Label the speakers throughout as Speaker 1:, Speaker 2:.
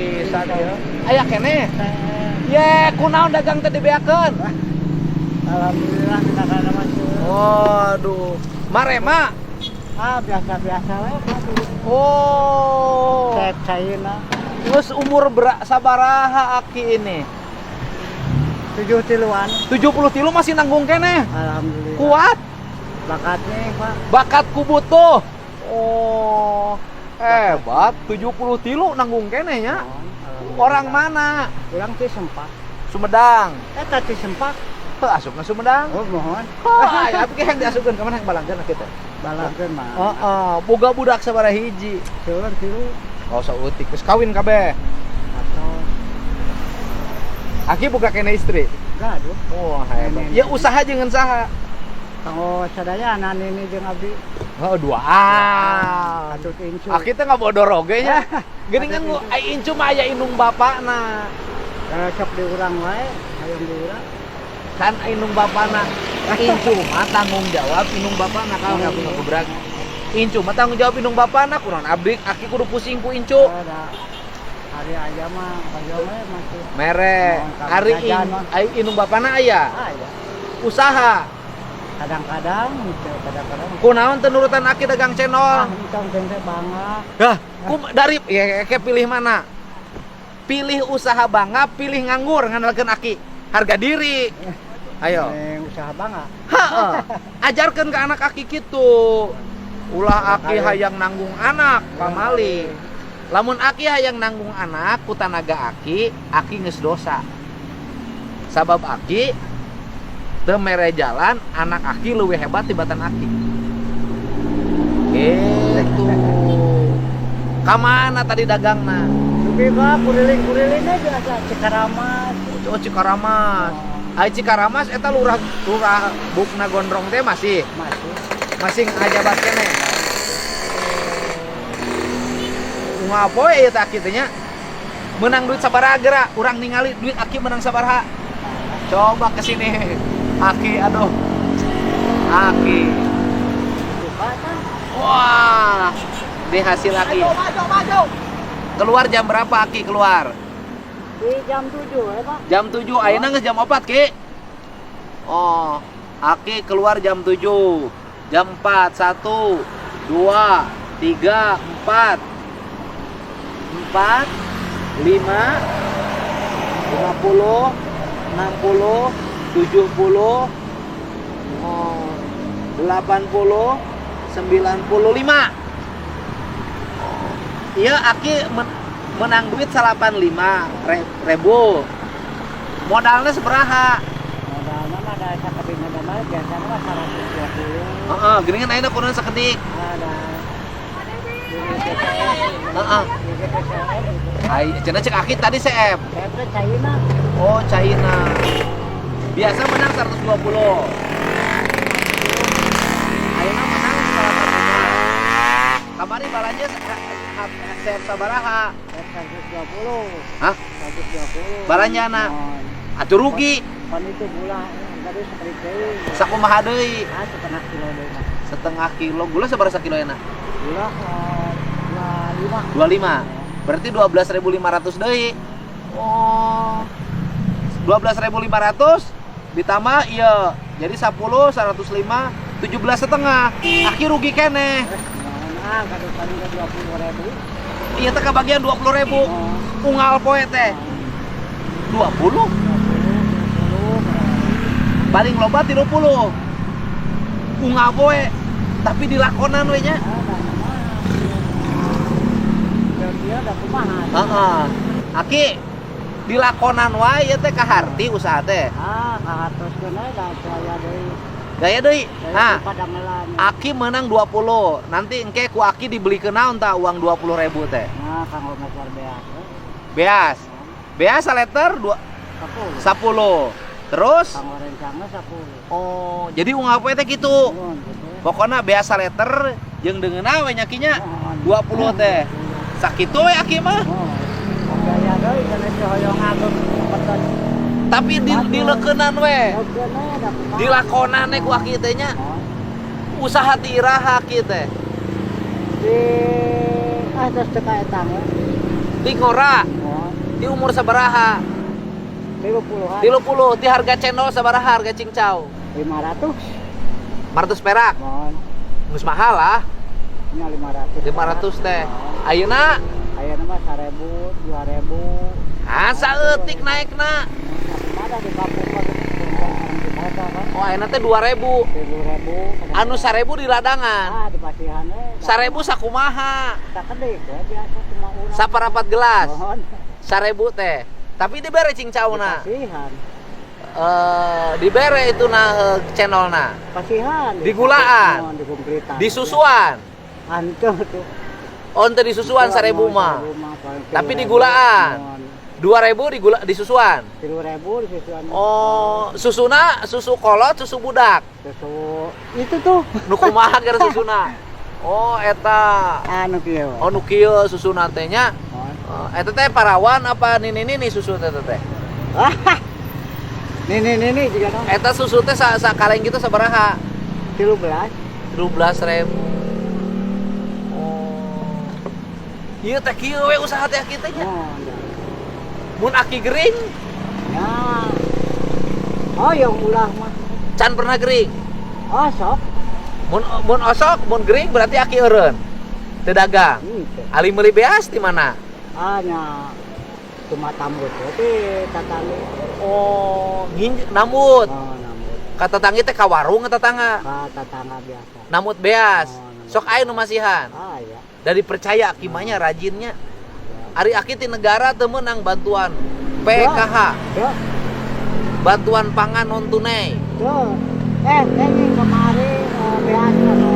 Speaker 1: Pisan ya. Aya keneh. Ye, kunaon dagang teh dibeakeun?
Speaker 2: Alhamdulillah kita kana masuk.
Speaker 1: Waduh. Marema.
Speaker 2: Ah, biasa-biasa we, Pak.
Speaker 1: Oh.
Speaker 2: Cek caina.
Speaker 1: Geus umur sabaraha Aki ini?
Speaker 2: 73-an.
Speaker 1: 73 masih nanggung keneh.
Speaker 2: Alhamdulillah.
Speaker 1: Kuat.
Speaker 2: Bakatnya, Pak.
Speaker 1: Bakat ku butuh. Oh. Hebat, 73 nanggung keneh nya.
Speaker 2: Oh,
Speaker 1: Orang mana?
Speaker 2: Urang ti Sempak.
Speaker 1: Sumedang.
Speaker 2: Eta ti Sempak.
Speaker 1: Heuh, asupna Sumedang.
Speaker 2: Oh, mohon.
Speaker 1: Oh, aya tapi yang diasupkeun ka mana, yang balangkeun kita?
Speaker 2: Balangkeun mah.
Speaker 1: Heeh, boga budak sabaraha hiji?
Speaker 2: Seueur, tilu.
Speaker 1: Oh, saeutik. Geus kawin kabeh?
Speaker 2: Atau
Speaker 1: Aki boga keneh istri?
Speaker 2: Gaduh.
Speaker 1: Wah, hebat.
Speaker 2: Nenek.
Speaker 1: Ya, usaha jeung saha?
Speaker 2: Kanggo sadaya nini jeung abdi.
Speaker 1: Oh, duaan.
Speaker 2: Katut incu.
Speaker 1: Aki teh ngabodor oge nya. Geuningan nu ai incu mah aya indung bapakna.
Speaker 2: Eh, sok diurang wae, hayang diurang.
Speaker 1: Kan indung bapakna. Incu mah tanggung jawab indung bapakna kalau nggak punya gebrak. Incu mah tanggung jawab indung bapakna, kunaon abdi aki kudu pusing ku incu.
Speaker 2: Ada hari aja mah hoyong we masih.
Speaker 1: Mere
Speaker 2: Mohon
Speaker 1: hari in,
Speaker 2: jajan mah.
Speaker 1: Ai indung bapakna aya
Speaker 2: Ah, ya.
Speaker 1: usaha?
Speaker 2: Kadang-kadang gitu, kadang-kadang.
Speaker 1: Kunaon teu nurutan aki dagang cendol?
Speaker 2: Ah, entong teh bangga.
Speaker 1: Hah, dari ya kayak pilih mana? Pilih usaha bangga, pilih nganggur ngandalkeun aki. Harga diri. Ayo.
Speaker 2: Neng usaha bangga.
Speaker 1: Heeh. Ajarkeun ke anak aki gitu. Ulah aki hayang nanggung anak pamali. Lamun aki hayang nanggung anak ku tanaga aki, aki geus dosa. Sabab aki teu mere jalan anak aki leuwih hebat tibatan aki. Gitu. Kamana tadi dagangna?
Speaker 2: Dugi ka kuriling-kurilingnya biasa Cikaramas.
Speaker 1: Oh, Cikaramas.
Speaker 2: Oh.
Speaker 1: Ai Cikaramas eta lurah lurah Bukna Gondrong teh masih
Speaker 2: Masih.
Speaker 1: Masih ngajabat keneh. Unggal poe ieu teh aki teh nya. Menang duit sabaraha geura? Urang ningali duit aki menang sabaraha. Coba ke sini. Aki, aduh. Aki.
Speaker 2: Buka kan?
Speaker 1: Wah, di hasil aki.
Speaker 2: Maju, maju, maju.
Speaker 1: Keluar jam berapa aki keluar?
Speaker 2: Di jam 7 ya, Pak.
Speaker 1: Jam 7, ayeuna geus jam 4, Ki. Oh, aki keluar jam 7. Jam 4, 1, 2, 3, 4. 4, 5, 50, 60, 70, oh, 80, 95. Iya, aki menang duit 85 ribu. Modalnya sabaraha?
Speaker 2: Modalnya mah ada sakedik modal biasanya mah 120.
Speaker 1: Heeh, gini kan ayeuna kudu sakedik.
Speaker 2: Ada.
Speaker 1: Heeh. Ai, cenah cek aki tadi CF.
Speaker 2: Saya teh China.
Speaker 1: Oh, China. Biasa menang 120. Ayeuna menang 85. Kamari balanja CF sabaraha?
Speaker 2: 120.
Speaker 1: Hah?
Speaker 2: 120.
Speaker 1: Balanjana?
Speaker 2: Oh.
Speaker 1: Atuh rugi.
Speaker 2: Pan itu gula tadi seperti deui.
Speaker 1: Sakumaha deui?
Speaker 2: Ah, setengah kilo deui mah.
Speaker 1: Setengah kilo. Gula sabaraha sakilo enak?
Speaker 2: Gula 25.
Speaker 1: 25. Berarti 12.500 deui. Oh. 12.500 ditambah iya. Jadi 10, 105, 17 setengah. Akhir rugi keneh.
Speaker 2: Eh, naon ah, kadu paling ke 20 ribu.
Speaker 1: Iya teh kebagian 20 ribu.
Speaker 2: Oh.
Speaker 1: Unggal poe teh. 20?
Speaker 2: 20, 20.
Speaker 1: Paling loba 30. Unggal poe. Tapi dilakonan we nya.
Speaker 2: Ah, dah mah. Dan dia udah kumaha.
Speaker 1: Heeh. Aki dilakonan wae ieu teh kaharti usaha teh.
Speaker 2: Ah, kahartoskeun we da gaya deui.
Speaker 1: Gaya deui.
Speaker 2: Gaya
Speaker 1: Nah,
Speaker 2: padamelan.
Speaker 1: Aki menang 20. Nanti engke ku Aki dibeli naon tah uang 20 ribu teh?
Speaker 2: Nah, kanggo motor beas we.
Speaker 1: Beas. Beas liter dua,
Speaker 2: 10.
Speaker 1: 10. Terus
Speaker 2: Kanggo rencangna 10.
Speaker 1: oh, jadi unggal poe teh gitu.
Speaker 2: Nuhun gitu.
Speaker 1: Pokoknya beas liter jeung deungeuna we nya kinya
Speaker 2: Nuhun.
Speaker 1: 20 teh. Sakitu we aki mah.
Speaker 2: Oh. Gaya deui kana si hoyong ageung kepetot.
Speaker 1: Tapi di dileukeunnan we.
Speaker 2: Leukeun we da kumaha.
Speaker 1: Dilakonan we ku aki teh nya.
Speaker 2: Oh.
Speaker 1: Usaha ti iraha aki teh?
Speaker 2: Di ah terus teu kaetang we.
Speaker 1: Di ngora.
Speaker 2: Oh.
Speaker 1: Di umur sabaraha?
Speaker 2: 30-an.
Speaker 1: 30. Di harga cendol sabaraha harga cincau?
Speaker 2: 500.
Speaker 1: 500 perak.
Speaker 2: Mohon.
Speaker 1: Geus mahal lah.
Speaker 2: Nya 500.
Speaker 1: 500 teh. Ayeuna?
Speaker 2: Ayeuna mah 1000, 2000.
Speaker 1: Ah, saeutik naikna.
Speaker 2: Ada di kampung mah orang di kota kan.
Speaker 1: Oh, ayeuna teh 2000.
Speaker 2: 3000.
Speaker 1: Anu 1000 di ladangan.
Speaker 2: Ah, di pasihan we.
Speaker 1: 1000 sakumaha?
Speaker 2: Sakedik we biasa cuma urang.
Speaker 1: Saparapat gelas.
Speaker 2: Mohon.
Speaker 1: 1000 teh. Tapi dibere cingcauna.
Speaker 2: Pasihan.
Speaker 1: Eh, dibere itu na cendolna.
Speaker 2: Pasihan.
Speaker 1: Digulaan.
Speaker 2: Mohon, dikumplitan.
Speaker 1: Disusuan.
Speaker 2: Henteu tuh.
Speaker 1: Oh, henteu disusuan 1000 mah. Tapi digulaan. 2000 digula disusuan.
Speaker 2: 3000 disusuan.
Speaker 1: Oh, susuna susu kolot, susu budak.
Speaker 2: Susu itu tuh.
Speaker 1: Nu kumaha geura susuna? Oh, eta.
Speaker 2: Anu kieu.
Speaker 1: Oh, nu kieu susuna teh nya.
Speaker 2: Mohon.
Speaker 1: Oh, eta teh parawan apa nini-nini susu teh teh?
Speaker 2: Nih nih nih nih juga dong.
Speaker 1: Eta susu teh sa kaleng gitu sabaraha?
Speaker 2: 13.
Speaker 1: 13.000. Oh. Ieu teh kieu we usaha teh aki teh nya.
Speaker 2: Oh, ya.
Speaker 1: Mun aki gering,
Speaker 2: Ya. Oh, yang ulah mah.
Speaker 1: Can pernah gering.
Speaker 2: Oh, sok.
Speaker 1: Mun mun osok, mun gering berarti aki eureun. Teu dagang.
Speaker 2: Henteu.
Speaker 1: Ali meuli beas di mana?
Speaker 2: Ah, nya cuma tambut we tatanggi.
Speaker 1: Oh, nambut.
Speaker 2: Oh, nambut.
Speaker 1: Ka tetanggi teh ka warung ka tetangga.
Speaker 2: Ka tetangga biasa.
Speaker 1: Nambut beas.
Speaker 2: Oh, nambut.
Speaker 1: Sok aya nu masihan.
Speaker 2: Ah, ya.
Speaker 1: Dari percaya aki mah nya rajinnya. Ari aki ti negara teu meunang bantuan PKH,
Speaker 2: Tuh,
Speaker 1: bantuan pangan non tunai.
Speaker 2: tuh. Ini kemari beas anu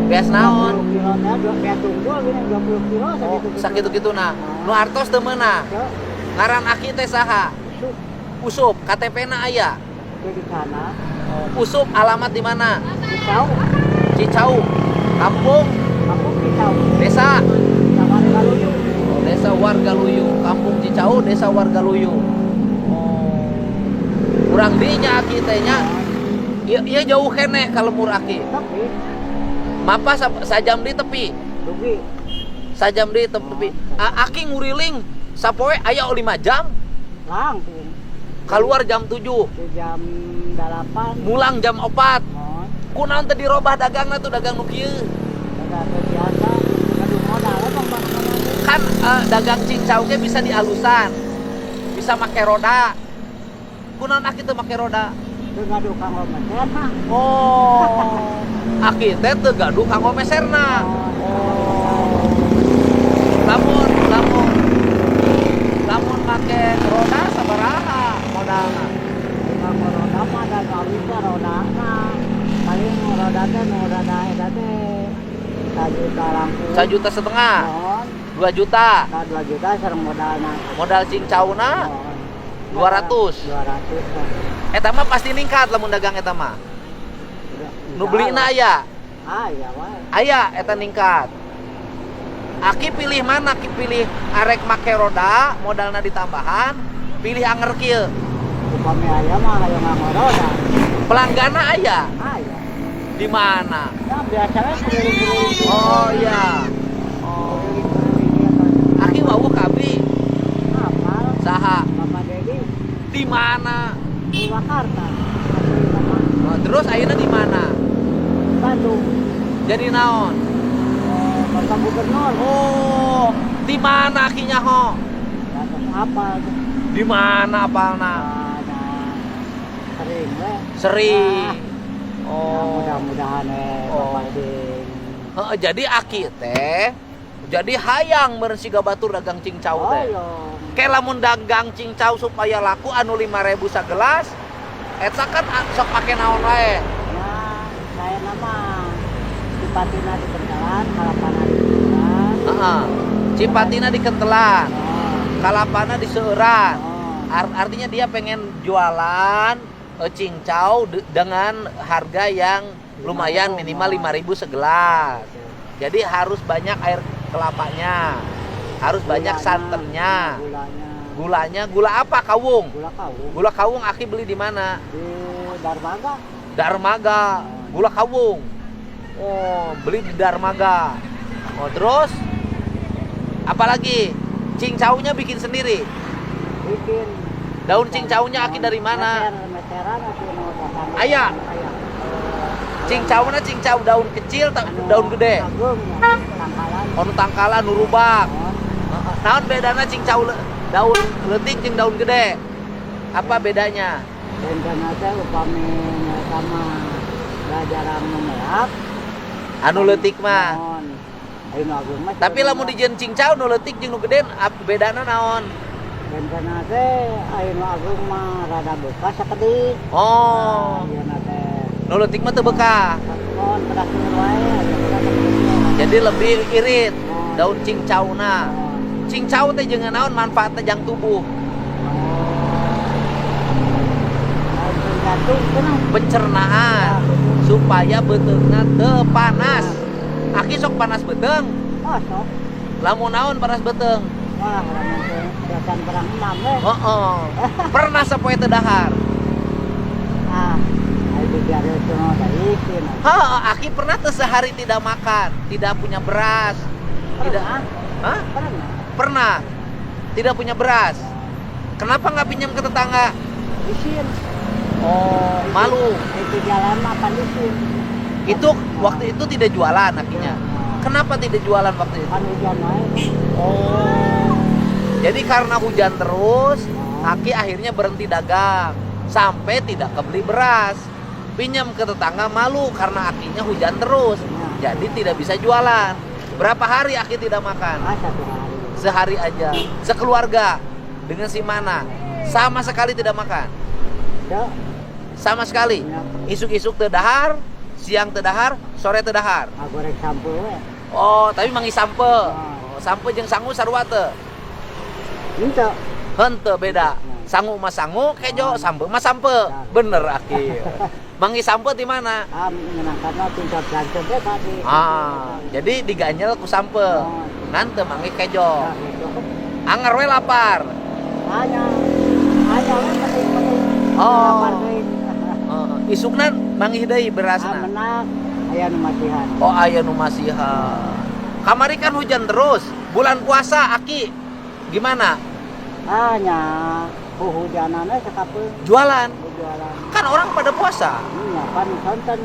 Speaker 1: Beas naon?
Speaker 2: 20 kilo teh, dua beas tunggul gini 20 kilo
Speaker 1: Oh,
Speaker 2: sakitu-kitu.
Speaker 1: sakitu-kitu nah. Nu artos teu meunang.
Speaker 2: Tuh,
Speaker 1: Ngaran aki teh saha?
Speaker 2: Usup.
Speaker 1: Usup, KTP na aya.
Speaker 2: Itu di sana.
Speaker 1: Usup alamat di mana?
Speaker 2: Cicau.
Speaker 1: Cicau. Kampung,
Speaker 2: Kampung Cicau.
Speaker 1: desa.
Speaker 2: Sama Wargaluyu.
Speaker 1: Oh, desa Wargaluyu, Kampung Cicau, Desa Wargaluyu. Oh. Kurang dinya aki teh nya. Ieu ieu jauh keneh ka lembur aki.
Speaker 2: Tapi
Speaker 1: Mapa sajam di tepi.
Speaker 2: dugi.
Speaker 1: Sajam di tepi. Aki nguriling sapoe aya 5 jam,
Speaker 2: Langkung.
Speaker 1: keluar jam 7,
Speaker 2: Di jam 8.
Speaker 1: mulang jam 4.
Speaker 2: Oh,
Speaker 1: Kunaon teu dirobah dagangna tuh dagang nu kieu?
Speaker 2: udah biasa. Aduh modal emang bang.
Speaker 1: Kan dagang cincau ge bisa dialusan. Bisa make roda. Kunaon aki teu make roda?
Speaker 2: Teu gaduh kanggo meser mah.
Speaker 1: Oh. Aki teh teu gaduh kanggo meserna. Oh. Lamun lamun lamun make roda sabaraha modalna?
Speaker 2: Kanggo roda mah da kawin mah rodana. Paling roda teh nu roda eta teh 1 juta langkung.
Speaker 1: 1,5 juta,
Speaker 2: Mohon.
Speaker 1: 2 juta.
Speaker 2: Nah, 2 juta sareng modalna.
Speaker 1: Modal cincauna
Speaker 2: Mohon.
Speaker 1: 200.
Speaker 2: 200 lah.
Speaker 1: Eta mah pasti ningkat lamun dagang eta mah.
Speaker 2: Udah,
Speaker 1: Nu belina aya.
Speaker 2: Ah, iya wae.
Speaker 1: Aya eta ningkat. Aki pilih mana? Aki pilih arek make roda, modalna ditambahan, pilih anger kieu.
Speaker 2: Upami aya mah hayang nganggo roda.
Speaker 1: Pelanggana aya
Speaker 2: Ah, iya.
Speaker 1: di mana?
Speaker 2: Nah, biasanya keliling-keliling.
Speaker 1: Oh iya. Oh.
Speaker 2: Keliling-keliling apa?
Speaker 1: Aki wawuh ka abdi.
Speaker 2: Apal
Speaker 1: Saha?
Speaker 2: Bapak Dedi
Speaker 1: Di mana?
Speaker 2: Purwakarta. Asli sama
Speaker 1: Oh, terus ayeuna di mana?
Speaker 2: Bandung.
Speaker 1: Jadi naon?
Speaker 2: Oh, Bapak Gubernur.
Speaker 1: Oh, di mana aki nyaho?
Speaker 2: Atas apa?
Speaker 1: Di mana apalna?
Speaker 2: Ah, nah, sering we.
Speaker 1: Sering.
Speaker 2: Nah,
Speaker 1: Oh.
Speaker 2: mudah-mudahan
Speaker 1: Oh.
Speaker 2: Bapak sing
Speaker 1: Heeh, jadi aki teh jadi hayang meureun siga batur dagang cincau
Speaker 2: Oh,
Speaker 1: teh.
Speaker 2: iya.
Speaker 1: Kayak lamun dagang cincau supaya laku anu 5000 sagelas eta kan sok make naon wae.
Speaker 2: Ya, saya nama Cipatina di Kentelan, Kalapana di Kentelan.
Speaker 1: Heeh. Cipatina di Kentelan,
Speaker 2: Oh,
Speaker 1: Kalapana di Seueuran.
Speaker 2: oh.
Speaker 1: Artinya dia pengen jualan cincau dengan harga yang lumayan minimal 5000 segelas. Jadi harus banyak air kelapanya. Harus banyak
Speaker 2: Gulanya,
Speaker 1: santannya.
Speaker 2: Gulanya.
Speaker 1: Gulanya gula apa kawung?
Speaker 2: Gula kawung.
Speaker 1: Gula kawung aki beli di mana?
Speaker 2: Di Darmaga.
Speaker 1: Darmaga. Gula kawung. Oh, beli di Darmaga. Oh, terus apalagi? Cincaunya bikin sendiri.
Speaker 2: Bikin.
Speaker 1: Daun cincaunya Aki dari mana?
Speaker 2: Meter, meteran atuh nu datang.
Speaker 1: Aya.
Speaker 2: Aya.
Speaker 1: Cincaunya cincau daun kecil tak
Speaker 2: Anu
Speaker 1: daun gede?
Speaker 2: Ageung ya, tangkalan.
Speaker 1: Anu tangkalan nu rubak.
Speaker 2: Oh,
Speaker 1: Naon bedana cincau daun leutik jeung daun gede? Apa bedanya?
Speaker 2: Bentena teh upami sama da jarang nu meak.
Speaker 1: Anu leutik mah.
Speaker 2: Naon. Ayo nu ageung mah.
Speaker 1: Tapi lamun dijieun cincau nu leutik jeung nu gede bedana naon?
Speaker 2: Bentena teh aya nu ageung mah rada bekas sakedik.
Speaker 1: Oh,
Speaker 2: Nah, ieu teh.
Speaker 1: nu leutik mah teu bekah.
Speaker 2: Mohon pedas wae aya pedas sakedik.
Speaker 1: Jadi lebih irit
Speaker 2: Mohon.
Speaker 1: daun cincau-na.
Speaker 2: Mohon.
Speaker 1: Cincau teh jeung naon manfaatna jang tubuh?
Speaker 2: Oh. Jantung cenah.
Speaker 1: Pencernaan supaya beuteungna teu panas. Aki sok panas beuteung.
Speaker 2: Oh, sok.
Speaker 1: Lamun naon panas beuteung?
Speaker 2: Wah, lamun teh biasaan perang enam we.
Speaker 1: Heeh. Pernah sapoe teu dahar?
Speaker 2: Ah, ayo dibiarin cenah daikin.
Speaker 1: Heeh, Aki pernah tuh sehari tidak makan, tidak punya beras. Tidak.
Speaker 2: Pernah?
Speaker 1: Hah?
Speaker 2: Pernah.
Speaker 1: Pernah. Tidak punya beras. Kenapa nggak pinjam ke tetangga?
Speaker 2: Isin.
Speaker 1: Oh, malu.
Speaker 2: Itu jalan mah pan isin.
Speaker 1: Itu waktu itu tidak jualan akhirnya. Kenapa tidak jualan waktu itu?
Speaker 2: Kan hujan wae.
Speaker 1: Oh. Jadi karena hujan terus, Aki akhirnya berhenti dagang sampai tidak kebeli beras. Pinjam ke tetangga malu karena akinya hujan terus. Jadi tidak bisa jualan. Berapa hari Aki tidak makan?
Speaker 2: Ah, satu hari.
Speaker 1: Sehari aja. Sekeluarga dengan si mana? Sama sekali tidak makan.
Speaker 2: Cek,
Speaker 1: Sama sekali.
Speaker 2: ya,
Speaker 1: Isuk-isuk teu dahar, siang teu dahar, sore teu dahar.
Speaker 2: ah, goreng sampeu we.
Speaker 1: Oh, tapi manggih sampeu. Oh, sampeu jeung sangu sarua teu?
Speaker 2: Henteu.
Speaker 1: Henteu beda. Sangu mah sangu, kejo, sampeu mah sampeu. Bener Aki. Manggih sampeu di mana?
Speaker 2: Ah, menyenangkan mah tingkat gancet teh tadi.
Speaker 1: Ah, jadi diganjel ku sampeu.
Speaker 2: Oh.
Speaker 1: Ngan teu manggih kejo.
Speaker 2: Nah, gitu.
Speaker 1: Anger we lapar.
Speaker 2: Hanya hanya we penting-penting.
Speaker 1: Oh.
Speaker 2: Lapar deui.
Speaker 1: Heeh. Isukna manggih deui
Speaker 2: Ah,
Speaker 1: berasna.
Speaker 2: menak aya nu masihan.
Speaker 1: Oh, aya nu masihan. Kamari kan hujan terus. Bulan puasa Aki gimana?
Speaker 2: Ah, nya huhujanan we sakapeung
Speaker 1: Jualan.
Speaker 2: jualan.
Speaker 1: Kan orang pada puasa.
Speaker 2: Nya pan sonten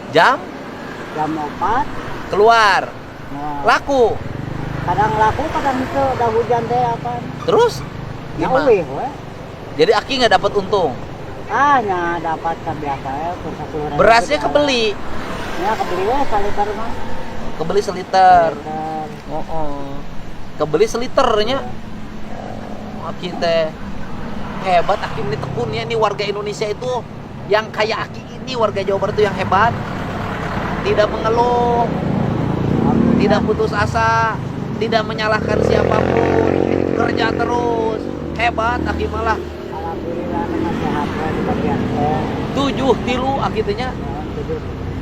Speaker 1: Jam
Speaker 2: jam 4.
Speaker 1: keluar.
Speaker 2: Nah,
Speaker 1: Laku.
Speaker 2: kadang laku kadang henteu da hujan teh apa.
Speaker 1: Terus
Speaker 2: Nya
Speaker 1: gimana?
Speaker 2: eueuh we.
Speaker 1: Jadi Aki nggak dapat untung.
Speaker 2: Ah, nya dapat kan biasa we kur 10.000.
Speaker 1: Berasnya kebeli,
Speaker 2: Nya kebeli we saliter mah.
Speaker 1: kebeli seliter.
Speaker 2: Seliter.
Speaker 1: Oh. Kebeli seliternya. Oh, Aki teh hebat, Aki ini tekunnya ini warga Indonesia itu yang kayak Aki ini warga Jawa Barat itu yang hebat. Tidak mengeluh, tidak putus asa, tidak menyalahkan siapapun, kerja terus. Hebat Aki malah.
Speaker 2: Alhamdulillah nama sehat we di bagian teh.
Speaker 1: 73 Aki teh nya
Speaker 2: Nah, 7.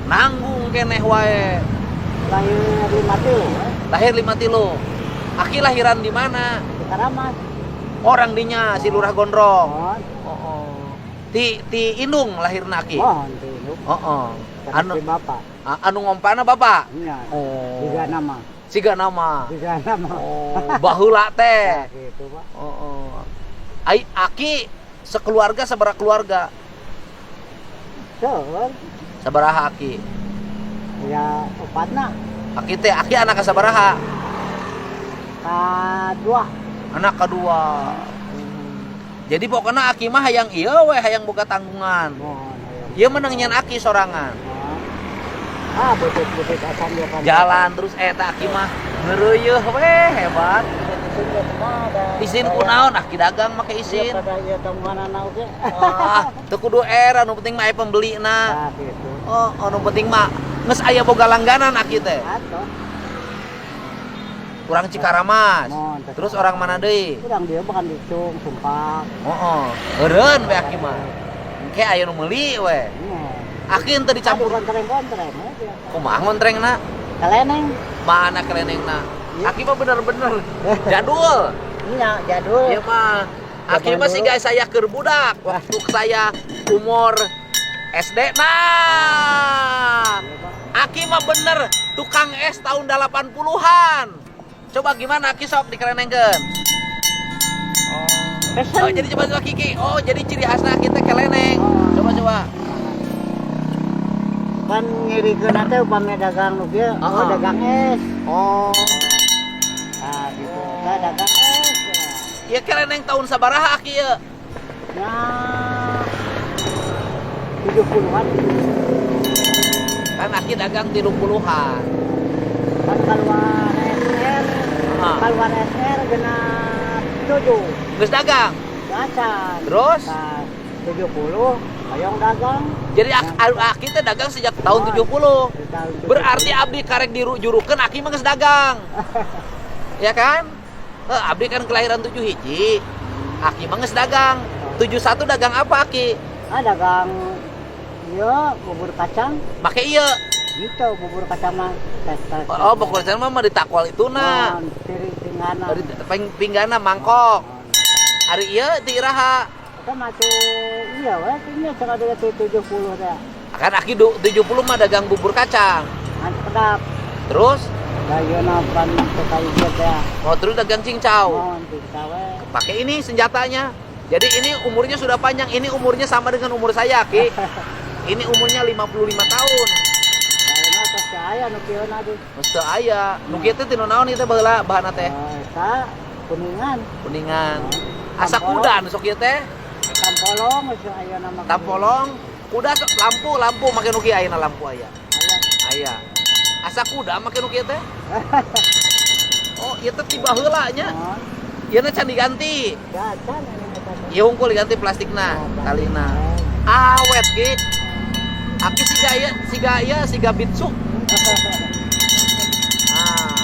Speaker 1: nanggung keneh wae.
Speaker 2: Lahir 53 we.
Speaker 1: Lahir 53. Aki lahiran di mana?
Speaker 2: Di Karamas.
Speaker 1: Orang dinya si Lurah Gondrong.
Speaker 2: Oh,
Speaker 1: Oh, Ti ti indung lahirna Aki.
Speaker 2: oh, ti indung.
Speaker 1: Oh, oh. Anu
Speaker 2: Anu bapak.
Speaker 1: anu ngompana bapak.
Speaker 2: Nya.
Speaker 1: Oh.
Speaker 2: Tiga nama.
Speaker 1: Siga nama.
Speaker 2: Tiga nama.
Speaker 1: Oh, baheula teh.
Speaker 2: Nah, gitu, Pak.
Speaker 1: Oh, oh. Ai Aki sekeluarga sabaraha keluarga?
Speaker 2: Seueur.
Speaker 1: Sabaraha Aki?
Speaker 2: Ya opatna.
Speaker 1: Aki teh Aki anak sabaraha?
Speaker 2: Kadua.
Speaker 1: Anak kedua. Jadi pokoknya Aki mah hayang ieu we hayang boga tanggungan.
Speaker 2: Mohon hayang.
Speaker 1: Ieu menang nyen Aki sorangan.
Speaker 2: Ah, butut-butut acan dia kan.
Speaker 1: Jalan terus eta Aki mah ngeureuyeeh we hebat. Isin kunaon Aki dagang make isin.
Speaker 2: Pada ieu tanggunganana oge.
Speaker 1: Wah, teu kudu era nu penting mah aya pembelina.
Speaker 2: Nah, gitu.
Speaker 1: Oh, oh nu penting mah geus aya boga langganan Aki teh.
Speaker 2: Atuh.
Speaker 1: Urang Cikaramas.
Speaker 2: Mohon,
Speaker 1: Terus orang mana deui?
Speaker 2: Urang dia bukan dicung, sumpah.
Speaker 1: Heeh. Eureun we Aki mah. Engke aya nu meuli we.
Speaker 2: Mohon.
Speaker 1: Aki henteu dicampur.
Speaker 2: Kontreng-kontreng we dia.
Speaker 1: Kumaha ngontrengna?
Speaker 2: Keleneng.
Speaker 1: Mana kelenengna?
Speaker 2: Iya.
Speaker 1: Aki mah bener-bener jadul.
Speaker 2: Nya jadul.
Speaker 1: Iya mah. Aki
Speaker 2: Zaman
Speaker 1: mah sih
Speaker 2: dulu.
Speaker 1: guys saya keur budak waktu saya umur SD. Nah,
Speaker 2: Iya, Pak.
Speaker 1: Aki mah bener tukang es tahun 80-an. Coba gimana, Aki, sok dikelenengkeun. Oh.
Speaker 2: Pesen.
Speaker 1: Oh, jadi coba coba Kiki. Oh, jadi ciri khasna Aki teh keleneng.
Speaker 2: Oh.
Speaker 1: Coba coba.
Speaker 2: Kan ngirikeun teh upami dagang nu kieu, oh dagang es.
Speaker 1: Oh.
Speaker 2: Nah, gitu. Tah dagang es.
Speaker 1: Ya keleneng tahun sabaraha Aki ya?
Speaker 2: Ya 70-an.
Speaker 1: Kan Aki dagang 30-an.
Speaker 2: Kan keluar SR, keluar SR 67.
Speaker 1: Geus dagang.
Speaker 2: Gacan.
Speaker 1: Terus?
Speaker 2: Nah, 70 hoyong dagang.
Speaker 1: Jadi Aki teh dagang sejak tahun 70.
Speaker 2: Di tahun 70.
Speaker 1: Berarti abdi karek dijurukeun Aki mah geus dagang. Ya kan? Eh, abdi kan kelahiran 7 hiji. Aki mah geus dagang. 71 dagang apa Aki?
Speaker 2: Ah, dagang iya bubur kacang.
Speaker 1: Make ieu.
Speaker 2: Gitu bubur kacang mah tes tes.
Speaker 1: Oh, bubur kacang mah ditakwal itu na.
Speaker 2: Oh, piring pinggana.
Speaker 1: Dari pinggana mangkok. Ari ieu ti iraha?
Speaker 2: Kita mati iya we tinggal cakap dia 70 teh.
Speaker 1: Kan Aki 70 mah dagang bubur kacang.
Speaker 2: An kedap.
Speaker 1: Terus
Speaker 2: Da ieu na pan teh ieu teh.
Speaker 1: mau terus dagang cincau.
Speaker 2: Mohon cincau we.
Speaker 1: Pakai ini senjatanya. Jadi ini umurnya sudah panjang, ini umurnya sama dengan umur saya, Ki. Ini umurnya 55 tahun.
Speaker 2: Ayeuna tos teu aya nu kieu na tuh.
Speaker 1: Mesti aya. Nu kieu teh tinu naon ieu teh baheula bahanna teh?
Speaker 2: Oh, eta kuningan.
Speaker 1: Kuningan. Asa kuda nu sok ieu teh.
Speaker 2: Tampolong geus aya nama.
Speaker 1: Tampolong, kuda sok lampu, lampu make nu kieu ayeuna lampu aya.
Speaker 2: Aya.
Speaker 1: Aya. Asa kuda make nu kieu teh. Oh, ieu teh ti baheula nya.
Speaker 2: Oh,
Speaker 1: Ieu na can diganti.
Speaker 2: gacan ini eta teh.
Speaker 1: Ieu hungkul diganti plastikna, talina. Awet, Ki. Aki siga ieu, siga ieu, siga bitsu. Ah,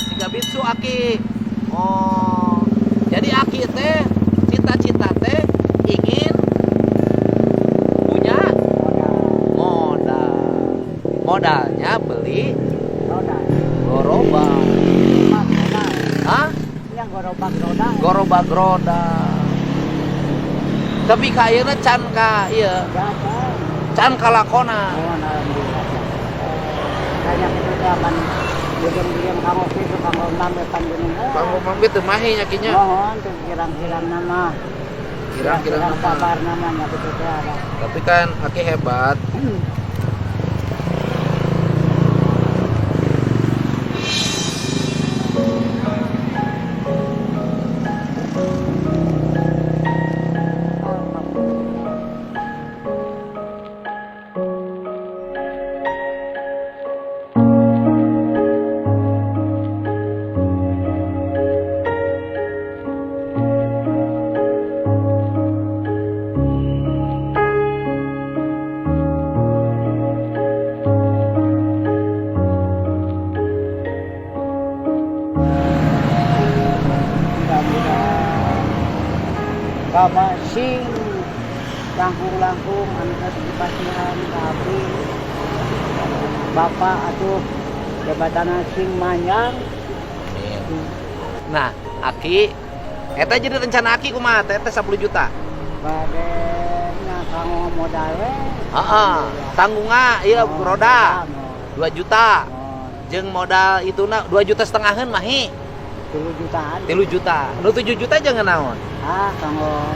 Speaker 1: siga bitsu Aki. Oh. Jadi Aki teh cita-cita teh ingin punya modal. Modalnya beli
Speaker 2: Roda.
Speaker 1: gerobak.
Speaker 2: Gerobak roda.
Speaker 1: Hah?
Speaker 2: Yang gerobak roda.
Speaker 1: Gerobak roda. Tapi kayaknya can ka ieu,
Speaker 2: Gacan.
Speaker 1: Can kalakona.
Speaker 2: Oh, alhamdulillah. Banyak itu teh apan bujung-bujung kanggo kitu kanggo mambe panjenengan.
Speaker 1: Kanggo mambe teu mahi nya kinya.
Speaker 2: Mohon tuh kirang-kirang nama.
Speaker 1: Kirang-kirang nama.
Speaker 2: Kabar namanya gitu teh ada.
Speaker 1: Tapi kan Aki hebat.
Speaker 2: Mudah-mudahan Bapak sing langkung-langkung anu tos dipasihan ka abdi. Bapak atuh jabatana sing manjang.
Speaker 1: Nah, Aki eta jadi rencana Aki kumaha teh teh 10 juta.
Speaker 2: Bade nya kanggo modal we.
Speaker 1: Heeh, tanggungan ieu
Speaker 2: Oh,
Speaker 1: roda
Speaker 2: oh,
Speaker 1: 2 juta.
Speaker 2: Oh,
Speaker 1: Jeung modal ituna 2 juta setengahan mahi,
Speaker 2: 3 jutaan.
Speaker 1: 3 juta. Nu 7 juta jangan naon.
Speaker 2: Ah, kanggo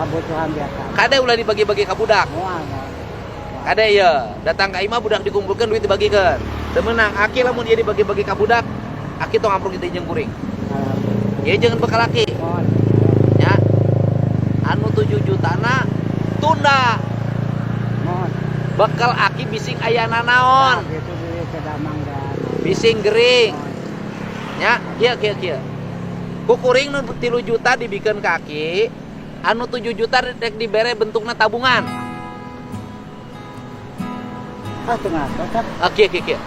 Speaker 2: kebutuhan biasa.
Speaker 1: Kade ulah dibagi-bagi ka budak.
Speaker 2: Moal, moal.
Speaker 1: Kade ye, datang ka imah budak dikumpulkan duit dibagikan. Teu meunang Aki lamun ieu dibagi-bagi ka budak, Aki tong ampruk di jeung kuring.
Speaker 2: Alhamdulillah.
Speaker 1: Ieu jangan bekal Aki.
Speaker 2: Mohon.
Speaker 1: Ya. Anu 7 jutana tunda.
Speaker 2: Mohon.
Speaker 1: Bekal Aki bising aya nanaon,
Speaker 2: Nah, gitu duit sedamang dan.
Speaker 1: Bising gering. Nya, kieu kieu kieu. Ku kuring nu 3 juta dibikeun ka Aki, anu 7 juta rek dibere bentukna tabungan.
Speaker 2: Ah, teu ngartos ah.
Speaker 1: Ah, kieu kieu kieu.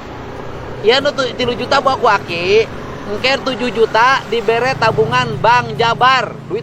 Speaker 1: Ieu nu 3 juta bawa ku Aki, engke 7 juta dibere tabungan Bank Jabar. Duit